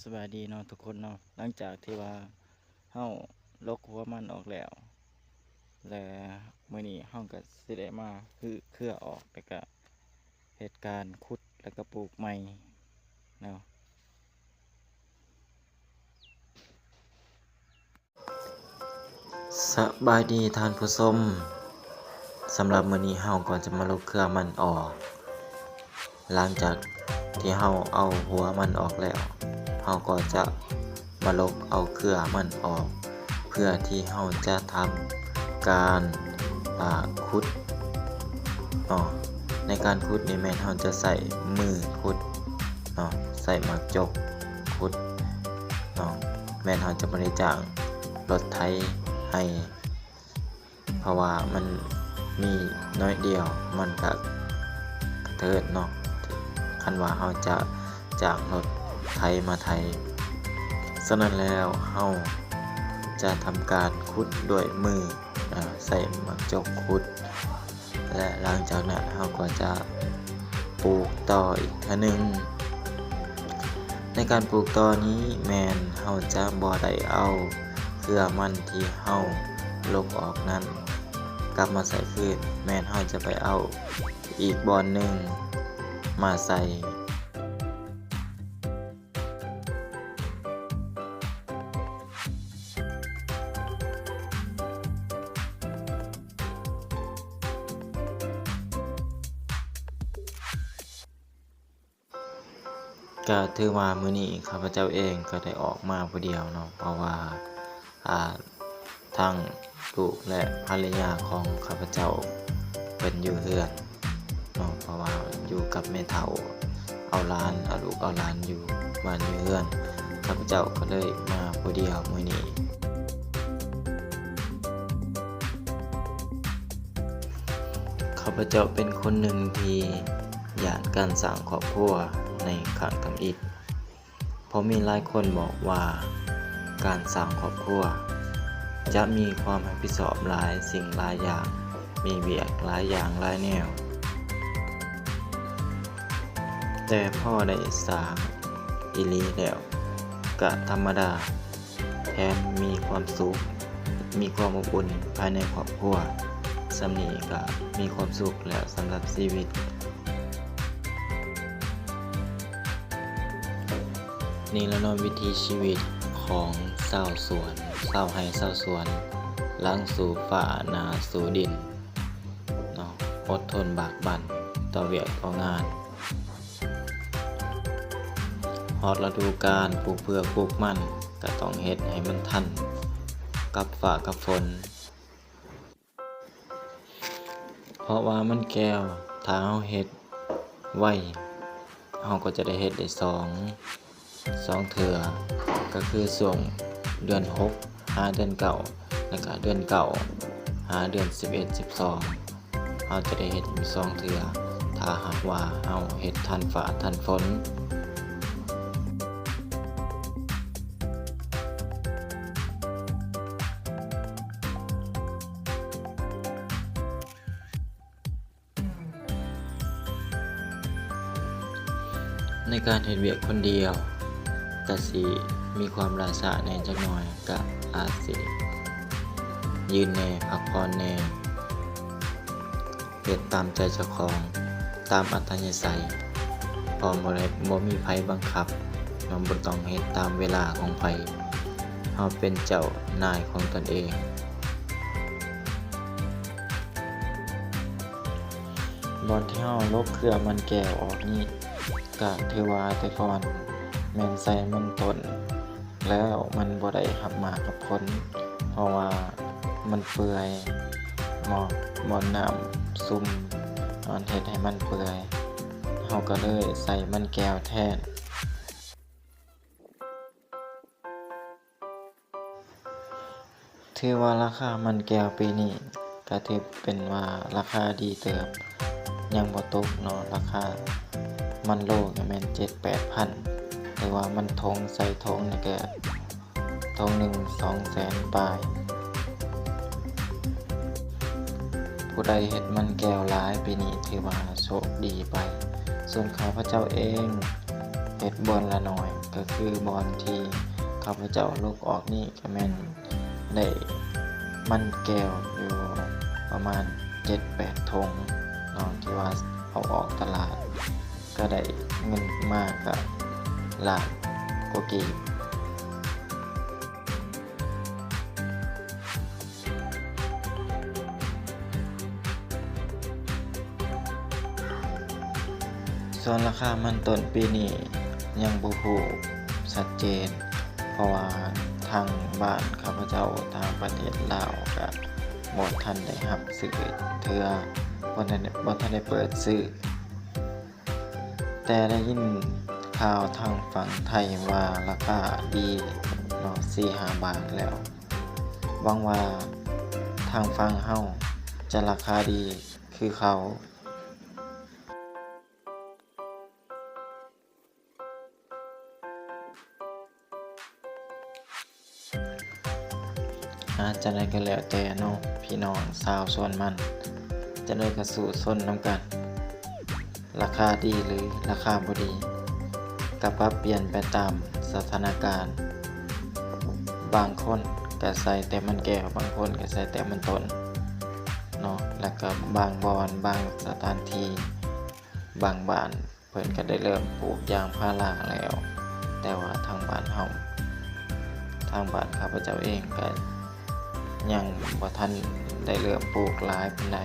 ສະບາຍດີເນາະທຸກຄົນເນາະ, ຫຼັງຈາກທີ່ວ່າເຮົາລົກຫົວມັນອອກແລ້ວ ແລະ ມື້ນີ້ເຮົາກໍຊິໄດ້ມາຮື້ເຄືອອອກ ແລ້ວກະເຮັດການຂຸດ ແລ້ວກະປູກໃໝ່ເນາະ. ສະບາຍດີທ່ານຜູ້ຊົມ, ສຳລັບມື້ນີ້ເຮົາກໍຈະມາລົກເຄືອມັນອອກ. ຫຼັງຈາກທີ່ເຮົາເອົາຫົວມັນອອກແລ້ວ, ເຮົາກໍຈະມາລົກເອົາເຄືອມັນອອກ ເພື່ອທີ່ເຮົາຈະທຳການ ອາ ຂຸດເນາະ. ໃນການຂຸດນີ້ແມ່ນເຮົາຈະໃຊ້ມືຂຸດເນາະ, ໃຊ້ໝາກຈົກຂຸດເນາະ, ແມ່ນເຮົາຈະບໍ່ໄດ້ຈ້າງລົດໄຖໄຮ່ ເພາະວ່າມັນມີໜ້ອຍດຽວ ມັນກະກະເທີດເນາະ ຄັນວ່າເຮົາຈະຈ້າງລົດໄຖມາໄຖ. ສະນັ້ນແລ້ວ ເຮົາຈະທຳການຂຸດດ້ວຍມື ອາ ໃຊ້ໝາກຈົກຂຸດ ແລະ ຫຼັງຈາກນັ້ນເຮົາກໍຈະປູກຕໍ່ອີກເທື່ອໜຶ່ງ. ໃນການປູກຕໍ່ນີ້ແມ່ນເຮົາຈະບໍ່ໄດ້ເອົາເຄືອມັນທີ່ເຮົາລົກອອກນັ້ນກັບມາໃສ່ຄືນ, ແມ່ນເຮົາຈະໄປເອົາອີກບ່ອນໜຶ່ງມາໃສ່. ກະຖືວ່າມື້ນີ້ຂ້າພະເຈົ້າເອງກໍໄດ້ອອກມາຜູ້ດຽວເນາະ, ເພາະວ່າ ອາ ທັງລູກ ແລະ ພັນລະຍາຂອງຂ້າພະເຈົ້າເພິ່ນຢູ່ເຮືອນເນາະ, ເພາະວ່າຢູ່ກັບແມ່ເຖົ້າ ເອົາຫຼານ ເອົາລູກເອົາຫຼານຢູ່ບ້ານຢູ່ເຮືອນ, ຂ້າພະເຈົ້າກໍເລີຍມາຜູ້ດຽວມື້ນີ້. ຂ້າພະເຈົ້າເປັນຄົນໜຶ່ງທີ່ຢ້ານການສ້າງຄອບຄົວໃນຄັ້ງທຳອິດ. ເພາະມີຫຼາຍຄົນບອກວ່າການສ້າງຄອບຄົວຈະມີຄວາມຮັບຜິດຊອບຫຼາຍສິ່ງຫຼາຍຢ່າງ, ມີວຽກຫຼາຍຢ່າງຫຼາຍແນວ, ແຕ່ພໍໄດ້ສ້າງອີ່ຫຼີແລ້ວກະທຳມະດາ, ແຖມມີຄວາມສຸກ, ມີຄວາມອົບອຸ່ນພາຍໃນຄອບຄົວ, ສ່ຳນີ້ກະມີຄວາມສຸກແລ້ວສຳລັບຊີວິດ. ນີ້ລະເນາະ ວິຖີຊີວິດຂອງຊາວສວນ ຊາວໄຮ່ຊາວສວນ ຫຼັງສູ້ຟ້າໜ້າສູ້ດິນເນາະ, ອົດທົນບາກບັ່ນຕໍ່ວຽກຕໍ່ງານ. ຮອດລະດູການປູກເຜືອກປູກມັນ ກະຕ້ອງເຮັດໃຫ້ມັນທັນກັບຟ້າກັບຝົນ. ເພາະວ່າມັນແກ້ວ ຖ້າເຮົາເຮັດໄວ ເຮົາກໍຈະໄດ້ເຮັດໄດ້ສອງ ສອງເທື່ອ ກໍຄືຊ່ວງເດືອນຫົກຫາເດືອນເກົ້າ ແລ້ວກະເດືອນເກົ້າຫາເດືອນສິບເອັດ ສິບສອງ ເຮົາຈະໄດ້ເຮັດຢູ່ສອງເທື່ອ ຖ້າຫາກວ່າເຮົາເຮັດທັນຟ້າທັນຝົນ. ໃນການເຮັດວຽກຄົນດຽວ ກະຊິມີຄວາມລ້າຊ້າແດ່ຈັກໜ້ອຍ, ກະອາດຊິຢືນແດ່ ພັກຜ່ອນແດ່. ເຮັດຕາມໃຈເຈົ້າຂອງ ຕາມອັດທະຍາໄສ ເພາະບໍ່ໄດ້ ບໍ່ມີໃຜບັງຄັບ, ເຮົາບໍ່ຕ້ອງເຮັດຕາມເວລາຂອງໃຜ, ເຮົາເປັນເຈົ້ານາຍຂອງຕົນເອງ. ບ່ອນທີ່ເຮົາລົກເຄືອມັນແກ້ວອອກນີ້ ກະຖືວ່າແຕ່ກ່ອນແມ່ນໃສ່ມັນຕົ້ນ ແລ້ວມັນບໍ່ໄດ້ຮັບໝາກຮັບຜົນ ເພາະວ່າມັນເປື່ອຍ ໝໍ້ ບ່ອນນ້ຳຊຸ່ມ ມັນເຮັດໃຫ້ມັນເປື່ອຍ ເຮົາກໍເລີຍໃສ່ມັນແກ້ວແທນ. ຖືວ່າລາຄາມັນແກ້ວປີນີ້ກະຖືເປັນວ່າລາຄາດີເຕີບ, ຍັງບໍ່ຕົກເນາະ, ລາຄາມັນໂລກະແມ່ນເຈັດແປດພັນ ແຕ່ວ່າມັນຖົງໃສ່ຖົງນີ້ກະຖົງໜຶ່ງສອງແສນປາຍ. ຜູ້ໃດເຮັດມັນແກ້ວຫຼາຍປີນີ້ຖືວ່າໂຊກດີໄປ, ສ່ວນຂ້າພະເຈົ້າເອງເຮັດ ດບ່ອນລະໜ້ອຍ ກໍຄືບ່ອນທີ່ຂ້າພະເຈົ້າລົກອອກນີ້ ກໍແມ່ນໄດ້ມັນແກ້ວຢູ່ປະມານເຈັດແປດຖົງເນາະ ທີ່ວ່າເອົາອອກຕະຫຼາດ ກໍໄດ້ເງິນມາກໍລ້ານກວ່າກີບ. ສ່ວນລາຄາມັນຕົ້ນປີນີ້ຍັງບໍ່ຮູ້ຊັດເຈນ ເພາະວ່າທາງບ້ານຂ້າພະເຈົ້າ ທາງປະເທດລາວ ກະບໍ່ທັນໄດ້ຮັບຊື້ເທື່ອ ບໍ່ທັນ ບໍ່ທັນໄດ້ເປີດຊື້. ແຕ່ໄດ້ຍິນຂ່າວທາງຝັ່ງໄທວ່າລາຄາດີເນາະ ສີ່ຫ້າບາດແລ້ວ. ຫວັງວ່າທາງຝັ່ງເຮົາຈະລາຄາດີຄືເຂົາ. ອາ ຈັ່ງໃດກໍແລ້ວແຕ່ເນາະ ພີ່ນ້ອງຊາວສວນມັນ ຈັ່ງໃດກໍສູ້ຊົນນຳກັນ. ລາຄາດີ ຫຼື ລາຄາບໍ່ດີ ກໍປັບປ່ຽນໄປຕາມສະຖານະການ. ບາງຄົນກໍໃສ່ແຕ່ມັນແກ້ວ, ບາງຄົນກໍໃສ່ແຕ່ມັນຕົ້ນເນາະ. ແລ້ວກໍບາງບ່ອນ, ບາງສະຖານທີ່, ບາງບ້ານ ເພິ່ນກໍໄດ້ເລີ່ມປູກຢາງພາລາແລ້ວ, ແຕ່ວ່າທາງບ້ານເຮົາ, ທາງບ້ານຂ້າພະເຈົ້າເອງກໍຍັງບໍ່ທັນໄດ້ເລີ່ມປູກຫຼາຍປານໃດ.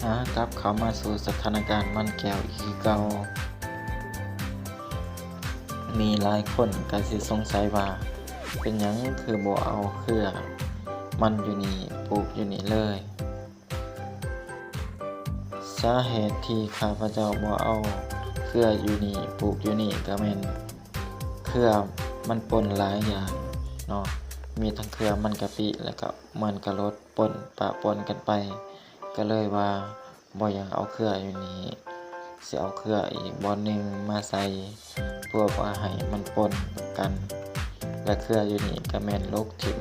ອາ ກັບເຂົ້າມາສູ່ສະຖານະການມັນແກ້ວອີກຄືເກົ່າ. ມີຫຼາຍຄົນກໍຊິສົງໄສວ່າ ເປັນຫຍັງຄືບໍ່ເອົາເຄືອມັນຢູ່ນີ້ ປູກຢູ່ນີ້ເລີຍ? ສາເຫດທີ່ຂ້າພະເຈົ້າບໍ່ເອົາເຄືອຢູ່ນີ້ ປູກຢູ່ນີ້ ກໍແມ່ນເຄືອມັນປົນຫຼາຍຢ່າງເນາະ, ມີທັງເຄືອມັນກະປິ ແລ້ວກໍມັນກະລົດ ປົນປະປົນກັນໄປ, ກໍເລີຍວ່າບໍ່ຢາກເອົາເຄືອຢູ່ນີ້, ຊິເອົາເຄືອອີກບ່ອນໜຶ່ງມາໃສ່ ເພື່ອວ່າໃຫ້ມັນປົນກັນ ແລະ ເຄືອຢູ່ນີ້ກໍແມ່ນຫຼົກຖິ້ມ.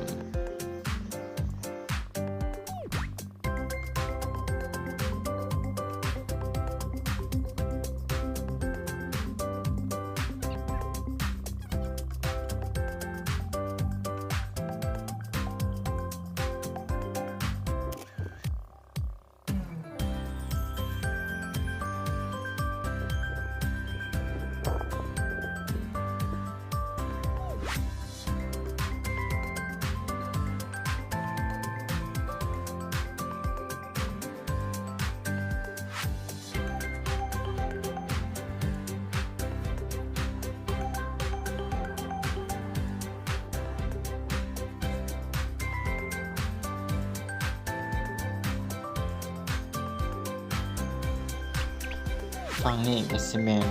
ຝັ່ງນີ້ກໍຊິແມ່ນ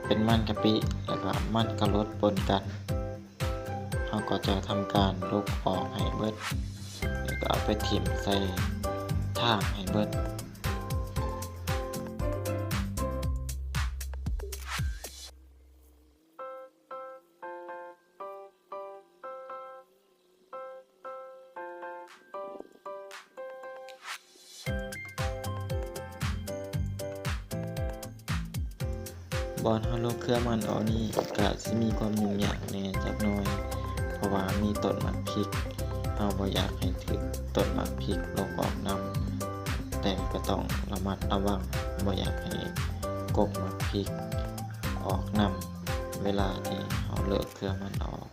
ເປັນມັນກະປິ ແລ້ວກໍມັນກະລົດປົນກັນ. ເຮົາກໍຈະທຳການຫຼົກອອກໃຫ້ເບິດ ແລ້ວກໍເອົາໄປຖິ້ມໃສ່ທາງໃຫ້ເບິດ. ບ່ອນເຮົາຫຼົກເຄືອມັນອອກນີ້ ກະຊິມີຄວາມຫຍຸ້ງຍາກແດ່ຈັກໜ້ອຍ ເພາະວ່າມີຕົ້ນໝາກພິກ, ເຮົາບໍ່ຢາກໃຫ້ຖືກຕົ້ນໝາກພິກຫຼົກອອກນຳ, ແຕ່ກໍຕ້ອງລະມັດລະວັງ ບໍ່ຢາກໃຫ້ກົກໝາກພິກອອກນຳ ເວລາທີ່ເຮົາເລີກເຄືອມັນອອກ. ເ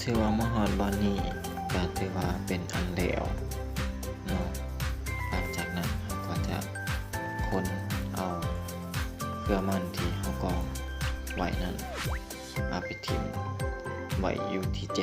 ຖືວ່າມາຮອດບ່ອນນີ້ກໍຖືວ່າເປັນອັນແລ້ວເນາະ. ຫຼັງຈາກນັ້ນເຮົາກໍຈະຂົນເອົາເຄືອມັນທີ່ເຮົາກອງໄວ້ນັ້ນ ເອົາໄປຖິ້ມໄວ້ຢູ່ທີ່ແຈ.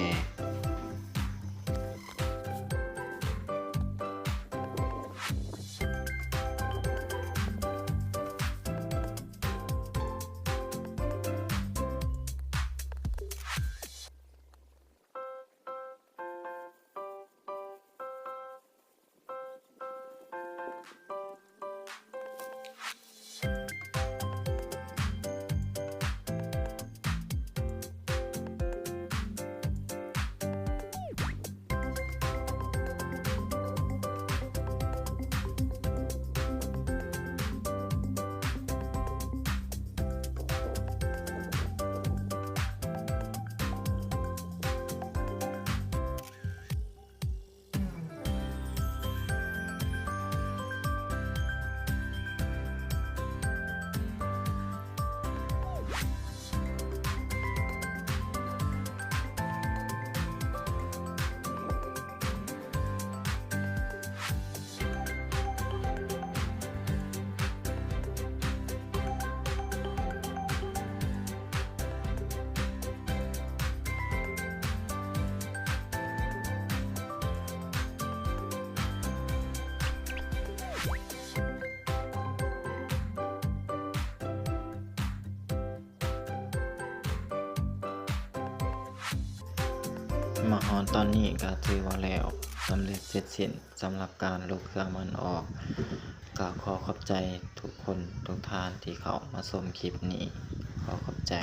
ມາຮອດຕອນນີ້ກໍຖືວ່າແລ້ວ ສຳເລັດເສັດສິ້ນສຳລັບການລຸກເຄື່ອງມັນອອກ. ກໍຂໍຂອບໃຈທຸກຄົນທຸກທ່ານທີ່ເຂົ້າມາຊົມຄລິບນີ້. ຂໍຂອບໃຈ.